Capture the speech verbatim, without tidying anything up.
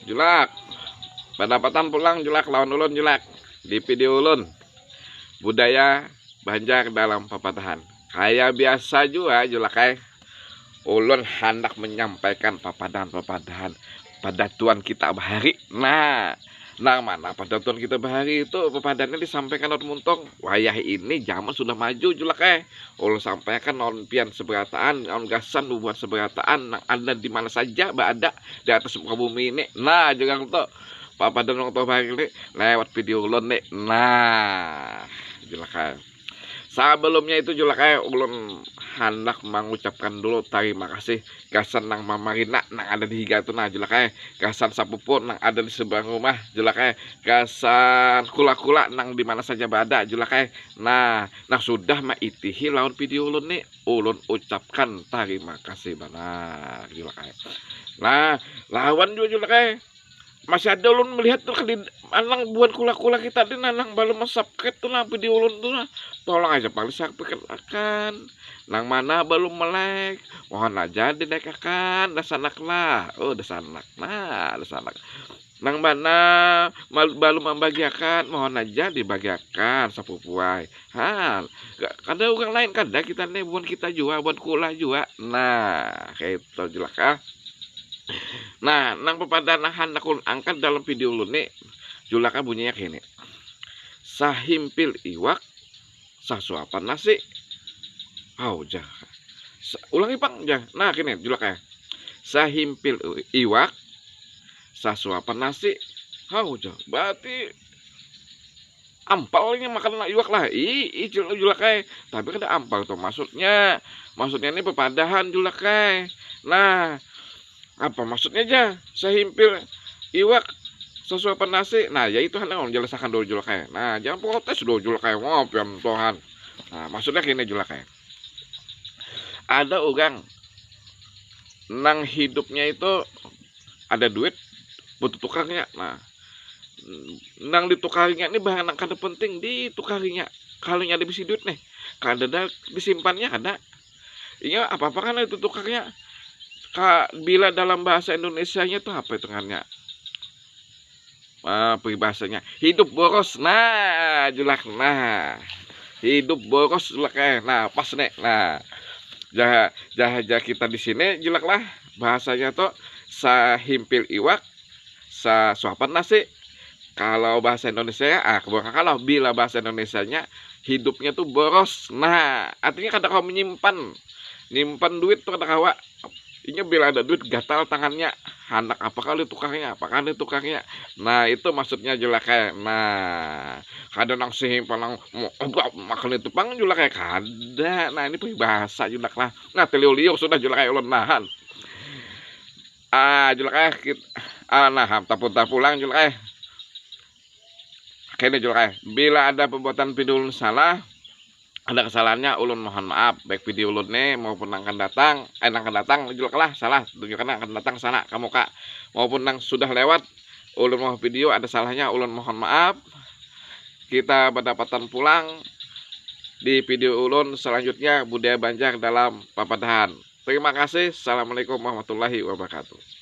Julak, badapatan pulang Julak lawan ulun Julak di video ulun, budaya Banjar dalam papadahan. Kaya biasa jua Julak ai, ulun handak menyampaikan papadahan-papadahan padatuan kita bahari. Nah, nang mana padatuan kita bahari itu papadahannya disampaikan lawan muntung. Wayah ini zaman sudah maju Julak ai. Ulun sampaikan lawan pian seberataan, lawan gasan bubuhan seberataan nang ada di mana saja baada di atas muka bumi ini. Nah, jangan tu papadan orang tua bahari ni lewat video ulun ni. Nah, Julak ai. Sebelumnya itu Julak ai, ulun handak mengucapkan dulu terima kasih gasan nang mamarina nang ada di higa tu nah Julak ai, gasan sapupu nang ada di seberang rumah Julak ai, gasan kula-kula nang di mana saja baada Julak ai. Nah, nang sudah maitihi lawan video ulun ni, ulun ucapkan tarima kasih banar Julak ai. Nah, lawan jua Julak ai, masih ada ulun melihat tu di anang buhan kula-kula kita di nanang balum subscribe tu nah video ulun tu nah, tolong aja pang di subscribe akan. Nang mana balum melek, mohon aja di like akan, dasanak lah, oh dasanak nah dasanak. Nang mana mal- balum membagiakan, mohon aja dibagiakan sapupuai. Hal kada orang lain kada kita nih, bukan kita jua, bukan kula jua. Nah, kayak itu Julak ah. Nah, nang papadanahan aku angkat dalam video lu nih Julak ah, bunyinya kayak ini. Sahimpil iwak, sasuapan nasi. Hau jah. Ulangi pang jah. Nah, kini Julak ya. Sahimpil iwak, sasuapan nasi. Hau jah. Berarti ampalnya makan iwak lah. Ih, ih Julak ai. Tapi kada ampal tuh maksudnya. Maksudnya ini pepadahan Julak ai. Nah, apa maksudnya aja sahimpil iwak sasuapan nasi? Nah, ya itu hendak menjelaskan dulu Julak ai. Nah, jangan protes dulu Julak ai. Wah, pian Tuhan. Nah, maksudnya gini Julak ai. Ada orang nang hidupnya itu ada duit butuh tukarnya. Nah, nang ditukarinya ini barang nang kada penting ditukarinya. Kalau ada bisi duit nih, kada ada disimpannya kada. Iya apa-apa kan itu tukarnya. Ka, bila dalam bahasa Indonesia-nya tuh apa itu ngannya? Ah, peribahasanya hidup boros. Nah, Julak. Nah, hidup boros Julak eh. Nah, pas nih. Nah, jaha jaha kita di sini Julak lah. Bahasanya tuh sahimpil iwak, sasuapan nasi. Kalau bahasa Indonesia ya, ah, kalau bila bahasa Indonesianya hidupnya tuh boros. Nah, artinya kada kawa menyimpan, nyimpan duit tuh kada kawa. Inya bila ada duit gatal tangannya, handak apa kali tukarnya, apa kali tukarnya. Nah, itu maksudnya Julak eh. Nah, kada nang sih palang makan itu pang Julak eh, kada. Nah, ini peribahasa Julak lah. Nah, teliu-liu sudah Julak eh ulun nahan. Ah, Julak eh, kit, ah, nah, tapun tapulang Julak eh. Kini Julak eh, bila ada perbuatan pidulun salah, ada kesalahannya ulun mohon maaf, baik video ulun nih maupun nang akan datang, eh nang akan datang Julak lah salah, tunjukkan nang akan datang sana ke muka, maupun nang sudah lewat ulun mau video ada salahnya ulun mohon maaf. Kita berdapatan pulang di video ulun selanjutnya budaya Banjar dalam papadahan. Terima kasih. Assalamualaikum warahmatullahi wabarakatuh.